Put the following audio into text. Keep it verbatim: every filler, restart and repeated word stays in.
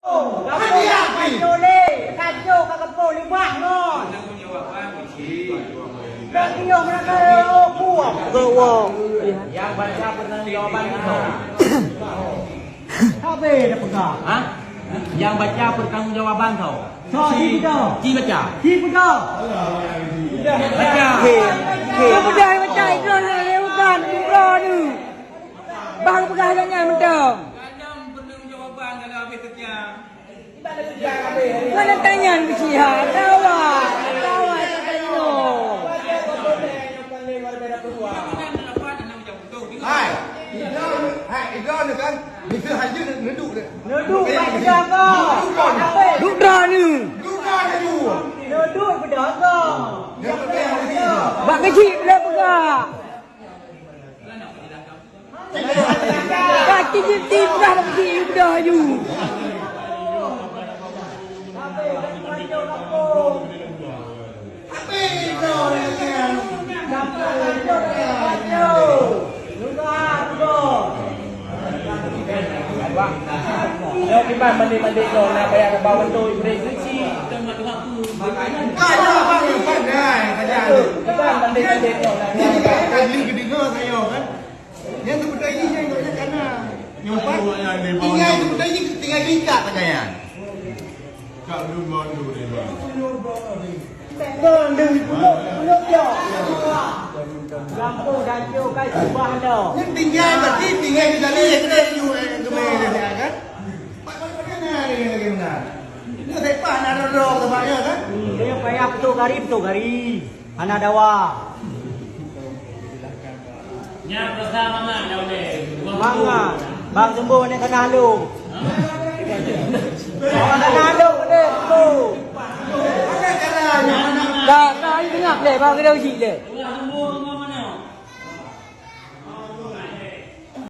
Kacau lé, kacau ka keupoh limah ngon. Kacau mereka, oh, kuat. Nyang baca pertanggungjawaban tho. Habéh dah peugah. Ha? Nyang baca pertanggungjawaban tho. Tho, ci, ci peugah. Ci baca. Ci peugah. Baca. Okey. Okey. Peugah baca itu lewat bukan, bukan tu. Bang peugah kat nyan mantong. Mana tanyan beusiha? Kawa, kawa tanyan. Hai, idroe, hai, idroe ni kan, bisa haji neuduk deh. Neuduk kat jaga. Dudra ni. Dudra ni. Neuduk kat jaga. Bak kecil boleh peugah. Ka tiep-tiep dah bak keuchik, dah aju. Nyoe kiban mandé-mandé nyoe na payah tabang beutôi, bri keuchik. Ka nyoe abang nyang pandai saja. Kiban mandé-mandé nyoe na payah tabang. Kan li geudeungoe sayoe kan. Nyang teupeuteuy jih nyang gobnyan kana. Nyang pat tinggai teupeuteuy jih tinggai tingkat saja nyan. Ka ulôn mon tu deh, Bang. Kon deungon pulok, pulok jok. Gampông Daco kai subah lo. Nyan tinggai berarti tinggai di dalam ya kena ju eh kemai dia kan. Pak pada pada ni lagi benar. Ini saya pan ada dong tempat ya kan. Hmm, dia payah petok gari, petok gari. Hana dawa. Nyan rasa mangat dah ulèe. Mangat. Bang Sumbo ni tengah lu. Tengah lu ni tu. Dah, dah, ini tengah deh, bang kena uji deh.